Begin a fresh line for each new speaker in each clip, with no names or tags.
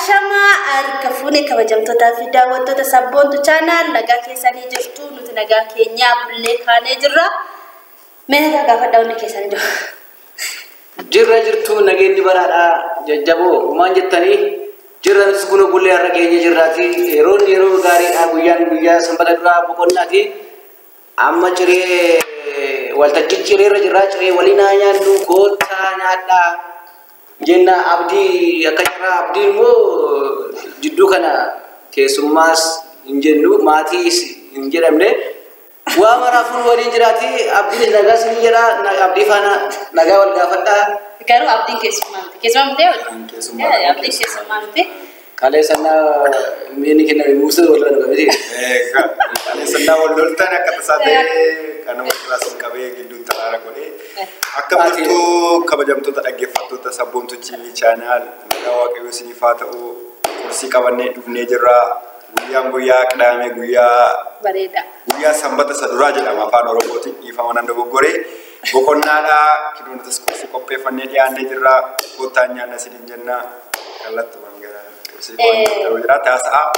Ashamaa harka fuunee kabajamtootaa fi daawwattoota Sabboontu Channel nagaa keessanii jirtu. Nuti nagaa keenyaa bullee kaanee jirra. Mee nagaa gaafadhaa hundi keessanii jiru.
Jirra jirtu nageenyi baraadhaa jajjaboo homaan jettanii jirra nutis kunoo bullee har'a geenye jirraati. Yeroon yeroo gaariidha, guyyaan guyyaa sanbata duraa boqonnaati. Amma ciree waltajjii cireerra jirra, ciree waliin haa nyaannu, koottaa nyaadhaa jenna. Abdii akka jirraa, abdiin immoo jidduu kana keessummaas hin jennu, maatiis hin jedhamne. Waa maraafuun waliin jiraati. Abdiin nagaa sin jedha, abdii faana nagaa wal gaafadhaa.
Garuu abdiin keessummaa miti. Keessummaa miti yoo? Abdiin keessummaa miti.
Kaleessannaa miini kenname buusee walirra dhuga miti.
Kaleessannaa wal loltan akka tasaa ta'ee kana walirraa sin qabee gidduun taraara godhee. Akkam jirtu kabajamtoota dhaggeeffattoota Sabboontuu TV Channel, nagaa Waaqayyoo isiniif haa ta'u. Qursii qabannee dhufnee jirra. Guyyaan guyyaa Qidaamee guyyaa
bareeda.
Guyyaa sanbata isa duraa jedhama afaan Oromootiin, dhiifama nan dogoggoree. Boqonnaadhaa kidoonotas qursii qopheeffannee dhiyaannee jirra. Koottaan nyaanna isiniin jenna. Kallattumaan gara qursii ta'uu jira. Taasa'aa.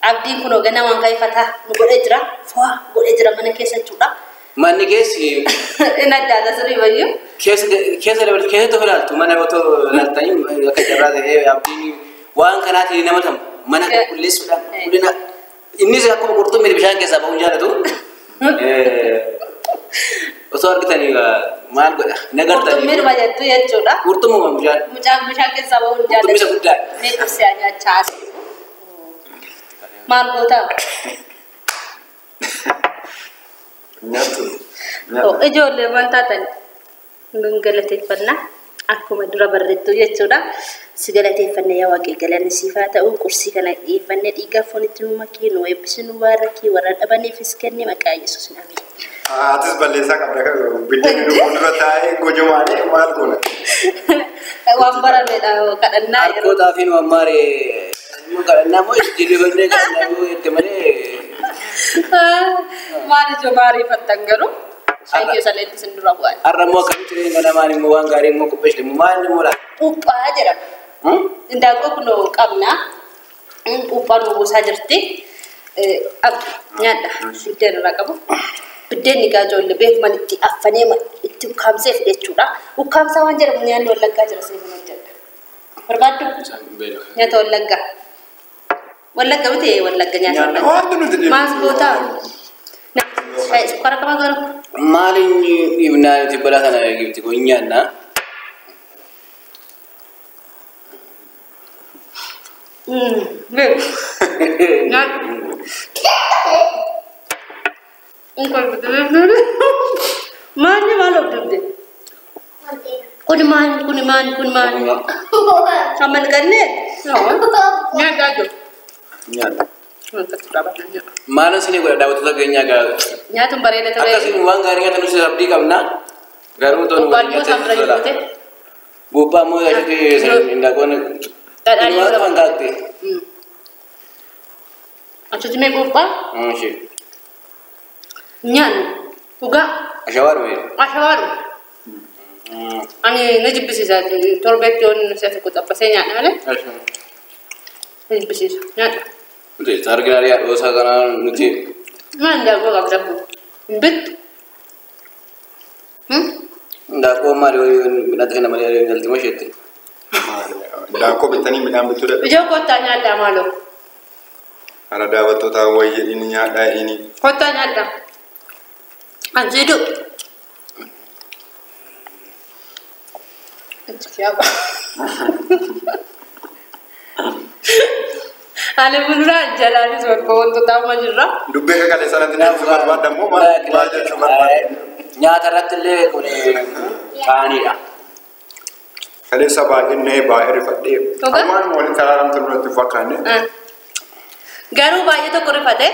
Abdiin kun ganamaan kaayifataa nu godhee jira. Fo'aa godhee jira mana keessa jechuudha.
Manni keessi
Inni adda adda sirrii bayyuu.
Keessa keessa dabalatee keessatti of ilaaltu, mana otoo ilaaltanii akka carraa ta'ee abdiin waan kanaatiin nama tamu mana qulqulleessuudhaan qulqullina innis akkuma qurxummii bishaan keessaa ba'uun jaallatu. Osoo argitanii maal godha nagartanii.
Qurxummii dhuma jettu jechuudha.
Qurxummuma bishaan.
Mucaan bishaan keessaa ba'uun jaallatu.
Qurxummii isa guddaa.
Mee qursii nyaachaa as. Maal goota?
Nyaattu.
Ijoollee waan taatan nun galateeffannaa. Akkuma dura barreettu jechuudha. Si galateeffanna yaa Waaqee, galanni siif haa ta'u. Qursii kana dhiyeeffannee dhiigaa foonitti nu makii, nu eebbisi, nu baarakii, warra dhabaniifis kenni, maqaa Yesuus, amiin.
Atis balleessaa qabda, kan biddeen nu fuuldura taa'ee gojumaanii maal goona?
Waan barameedha kadhannaa yeroo.
Harkoo xaafiin mammaaree kadhannaa moo jilbifannee kadhannaa yoo jette malee.
Maal ijoo maariifattan garuu? Shaayii keessa illee isin dura bu'an.
Har'a immoo akkamitti cireen ganamaan immoo waan gaarii immoo qopheessite immoo maal immoo laata?
Puuphaa jedhama. Indaanqoo kunoo qabna. Puuphaa nu buusaa jirti. Abdi nyaadha. Biddeen irraa qabu. Biddeen egaa ijoollee beekuman itti affanee itti ukkaamsee fide jechuudha. Ukkaamsaa waan jedhamu nyaanni Wallaggaa jira, isin hojjedha. Barbaaddu? Nyaata Wallaggaa. Wallagga miti, Wallagga nyaata Wallaggaa.
Wanti nuti dhiibnu.
Maal gootaa? Sukkaara qaba garuu?
Maaliin dhiibnaa nuti balaa kana gibti kun nyaanna.
Nyaata. Maanni maal of dubde? Kuni maal, kuni maal, kuni maal? Amma hin? Nyaata jiru.
Nyaanna. Maal isin godha daawwattoota keenyaa gaa?
Nyaatuun bareeda ture.
Akkasiin waan gaarii nyaata nuti abdii qabna. Garuu toon
Buuphaan immoo isaan bira jirute.
Buuphaa immoo achitti indaaqoon.
Dhadhaan
Waan afaan kaa'atte.
Achitti mee buuphaa?
Ishee.
Nyaannu. Dhugaa.
Ashawaadhuma.
Ashawaadhuma. Ani na jibbisiisa. Torbeetti yoon si'a tokko xabbasee nyaadha malee. Na jibbisiisa. Nyaadha.
Nuti argina dhoosaa kana nuti.
Maal indaanqoo qabda? Hin bittu.
Indaanqoo maali midhaan kana malee galti moo isheetti?
Indaanqoo bitanii midhaan bituu dadhabu.
Ijoo kottaa nyaadhaa maaloo.
Hara daawwattoota wayii inni nyaadhaa inni.
Kottaa nyaadhaa. Ansiidu. Ani fuulduraan jalaanis bakka wantoota amma jirra.
Dubbee kakkalee sanatti deebisuu barbaadda immoo maal maal jechuu barbaadda?
Nyaata irratti illee kun qaaniidha.
Kaleessa baay'inee baay'ee rifadhee.
Dhugaa?
Waan walitti araaramtu natti hin fakkaanne.
Garuu baay'ee tokko rifate.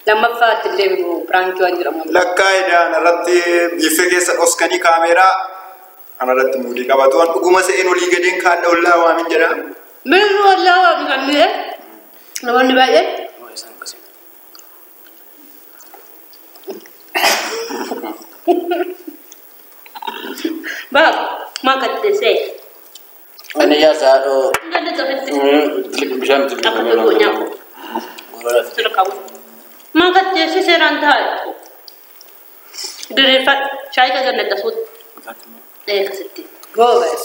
Lammaffaatti illee prank waan jedhamu.
Lakkaa idaan irratti biiffee keessa dhoskanii kaameeraa kanarratti muudii qabatu. Waan dhuguma se'een olii gadeen kaadha ollaa waamin jedha.
Mirri ollaa waamin kan mi'e namoonni baay'een. Baa maa kattee see.
Ani jaarsa haadhoo.
Galli ofitti.
Bishaan
Akka tokko nyaatu. Sirra qabu. Maa katteessi seeraan taa'e. Diriirfadhu. Shaayii kan ganna suuta. Akkasitti. Goobas.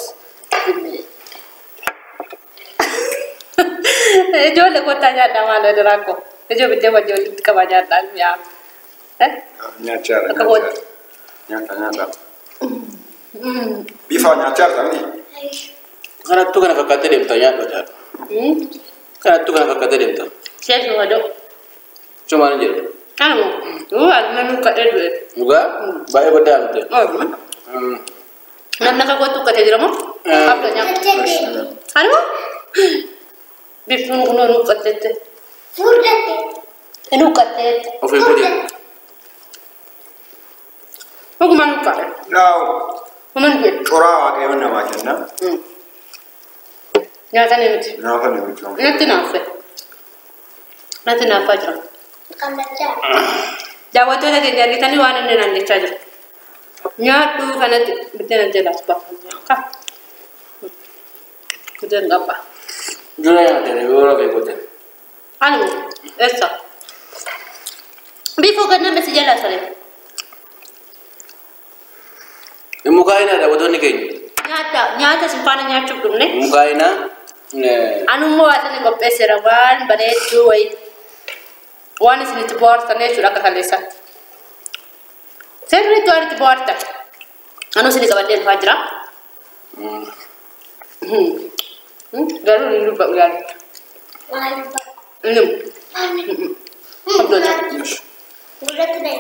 Ijoollee kottaa nyaadhaa maaloo diraakko. Ijoo biddeen wajjin walitti qabaa nyaadhaa mi'aa.
Nyaachaa
Akka booda.
Nyaata nyaata. Bifa nyaachaa jirta miti?
Kanattuu kana fakkaattee deemta nyaadhu ta'a. Kanattuu kana fakkaattee deemta.
Seesuu hodoo.
Cumaan hin jedhu.
Kanuma. Waan namni uffadhee du'e.
Dhugaa baay'ee guddaa miti.
Namni akka kootti uffhatee jira moo? Abda nyaata. Kanuma. Biftuun kunoo nu uffatteette.
Furdatte.
Inni uffhatteette.
Of eeguu.
Dhuguma nu uffate.
Yaa'u
Dhuman du'e.
coraa waaqayyoon namaa kenna.
Nyaata ni miti.
Naafa ni miti.
Natti naaffe. Natti naaffaa jira.
Qammachaa.
Daawwattoota keenya argitanii waan inni naan jechaa jiru. Nyaadhu kanatti biddeen jalaas baafama. Biddeen qaba.
Jura nyaatanii yeroo of eeguutin.
Ani eessa? Biifoo gannaan si jalaa saree.
Mukaayinaa daawwattoonni keenya.
Nyaata nyaata sin faana nyaachuuf dhumne.
Mukaayinaa.
Anummoo waan isin qopheesseera waan bareedduu wayii. Waan isinitti bohaartan jechuudha akka kalleessaatti. Sirriitti waan itti bohaartan. Anuu isin qabadhee dhufaa jira. Garuu inni dubbatu gaarii.
Maal dubbatu?
Inni Abdoo nyaata.
Gurratti ta'e.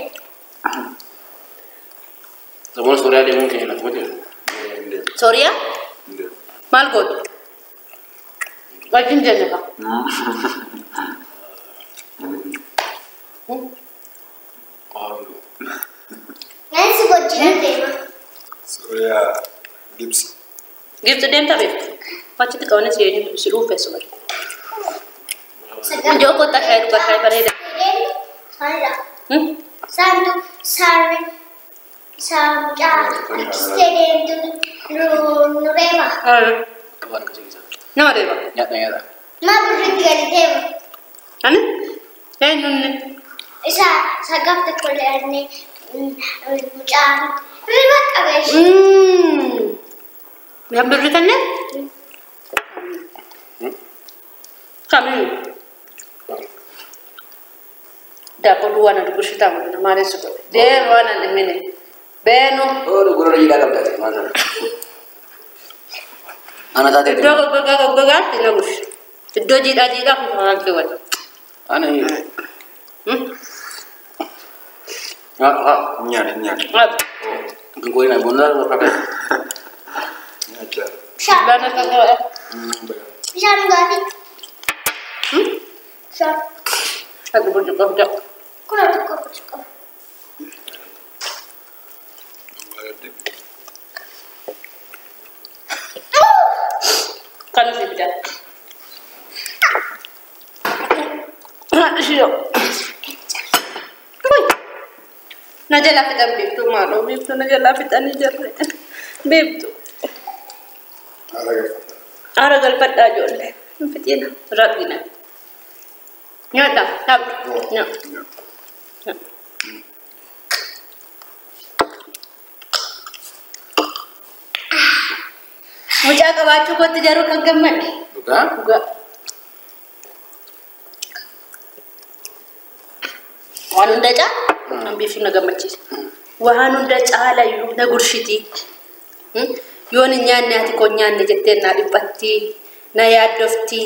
Samuun Sooriyaa deemuun keenya lafa jiru.
Sooriyaa maal gootu? Wajjin jenne fa.
Nyaanni wajjin deema.
Sooriyaa Gibsi.
Gibsi deemta beektu. Achitti qabanis eenyutu si dhuunfessu bari. Ijoo kottaa shaayii dhugaa shaayii bareeda.
Saanidha. Saantu saarri saamcaa akkasitee deemtu nu reeba.
Waan akkasii keessaa.
Nama reeba.
Nyaata nyaata.
Maa birritti gadi deema.
Ani? Eenyuun
Isa sagaaf tokko illee mucaan riba qabeessi.
Yang birri kenneen? Kamiin? Daabboo duwwaa na dubbisuu taa'u maaliin si godhe? Deemu waan an dhimine. Beenu.
Oo gurra jiidhaa qabdaati maal ta'e. Ana taatee
Iddoo goggogaa goggogaatti na gushi. Iddoo jiidhaa jiidhaa kun kan keewwatu.
Ani. Haa.
Nyaata nyaata.
Kan koo inni bonna warra qabe.
Nyaachaa.
Bishaan.
Bishaan akka godhe.
Bishaan dhugaatii. Bishaan.
Akka burcuqqoo fidaa.
Kun tokko burcuqqoo.
Kan si fidaa. Ishoo. Na jalaa fixan beektu maaloo beektu na jalaa fixanii jirre beektu. Haara galfadhaa ijoollee hin fixiina raphina. Nyaadhaa dhaabdu. Nyaadha. Mucaa qabaachuu kootti jaruu kan gammadde.
Dhugaa?
Dhugaa. Waan hunda caala kan biiftuu na gammachiisa. Waan hunda caala iyyuu na gurshitii. Yoon hin nyaanne ati koo nyaanne jettee na dhiphatti, na yaaddofti.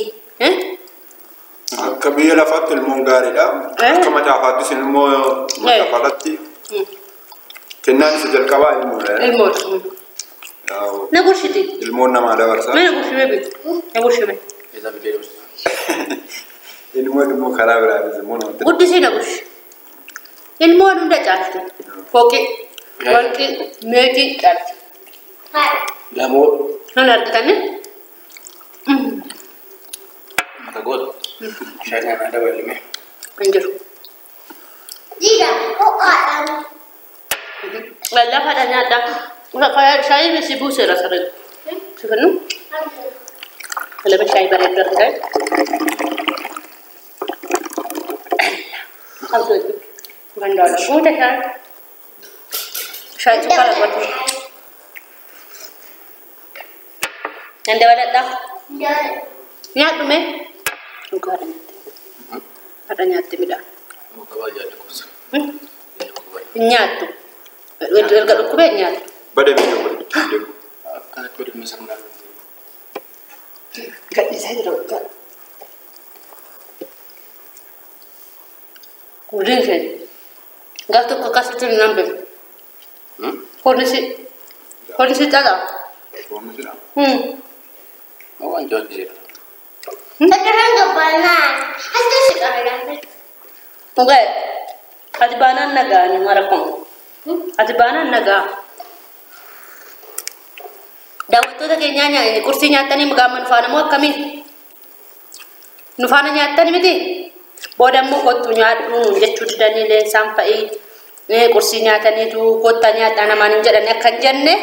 Akka biyya lafaatti ilmoon gaariidha. Akka macaafaattis ilmoo macaafaatti kennaan isa jalqabaa ilmoodha.
Ilmoodha. Na gurshiti.
Ilmoon namaa dabarsa.
Na gurshime beeku. Na gurshime.
Eessa fidee deemsa?
Ilmoon immoo karaa biraanis immoo namatti.
Guddisii na gurshi. Ilmoon hunda caalti. Fooqii, warqii, meetii caalti.
Gamoo.
Nan argitanii?
Mata gootu. Shaayii kana dabalime.
Hin jiru.
Jiidha ho'aadhaan.
Lafaadha nyaadhaa. Shaayii si buuseera saree. Si kennu? Lama shaayii bareedu argitan. Abduu gandaadha. Guuta shaayii. Shaayii cuqqaala godhu. Nan dabaladha. Nyaadhu mee. Dhugaa har'a nyaatte. Har'a nyaatte midhaan. Hin nyaattu. Erga dhukkubee hin nyaattu.
Bada miidhuu godhu.
Gadhiisaa jira dhugaa. Guddin ishee. Gaaf tokko akkasitti hin nambifu. Foonisi. Foonisi calaa.
Foonisi dha.
Waan jaallatee.
Sadaraan gabbaanaa. As si qabee
Dhugaa. Ati baanaan nagaa ni mara kun. Ati baanaan nagaa. Daawwattoota keenyaa nyaanni qursii nyaattanii gaamma nu faana moo akkamiin? Nu faana nyaattani miti? Booda immoo kottu nyaadhu nuun jechuu didanii leensaan fa'ii qursii nyaataniitu kottaa nyaadhaa namaan hin jedhani akka hin jenne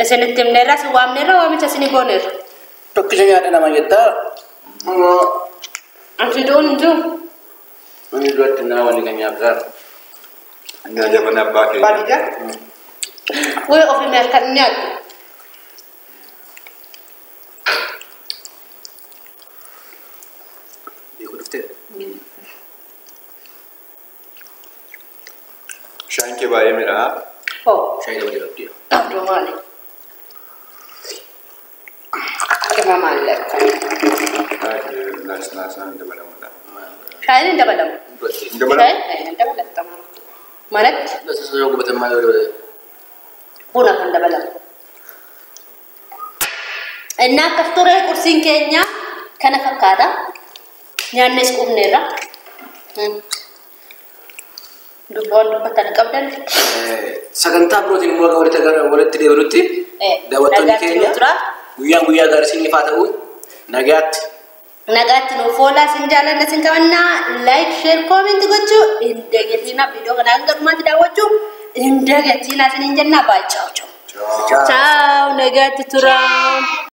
isinitti himneerra isin waamneerra waamicha isinii gooneerra.
Tokkicha nyaadha nama jettaa.
Ati du'uun hin jiru.
Inni duratti naa wanni kan nyaata.
Inni jabana abbaa keenya.
Baadiyyaa.
Wayi ofii mee harkaan nyaattu.
Beeku dhuftee.
Shaayiin kee baay'ee miidhagaa.
Hoo.
Shaayii dabalee qabdi.
Abduu maali? Qima maali akka?
Laaslaan dabalamudha.
Shaayiin hin dabalamu.
Duratti.
Hin dabalamu?
Shaayiin hin dabalamu. Manatti
Lassasa yoo gubatan maal yoo dabalee?
buna kan dabalamu. Inni akkas ture qursiin keenya kana fakkaata. Nyaannes quufneerra. Dubboon dubbatan qabdan.
Sagantaa birootiin immoo akka walitti walitti deebinutti daawwattoonni
nagaatti
keenya
nu tura.
guyyaan guyyaa gaarii isiniif haa ta'u nagaatti.
Nagaatti nuuf oolaa isin jaallanna isin qabannaa like share comment gochuu hin dagatinaa viidiyoo kana hanga dhumaatti daawwachuu hin dagatinaa isiniin jennaa baay'ee ciao ciao. Ciao nagaatti turaa.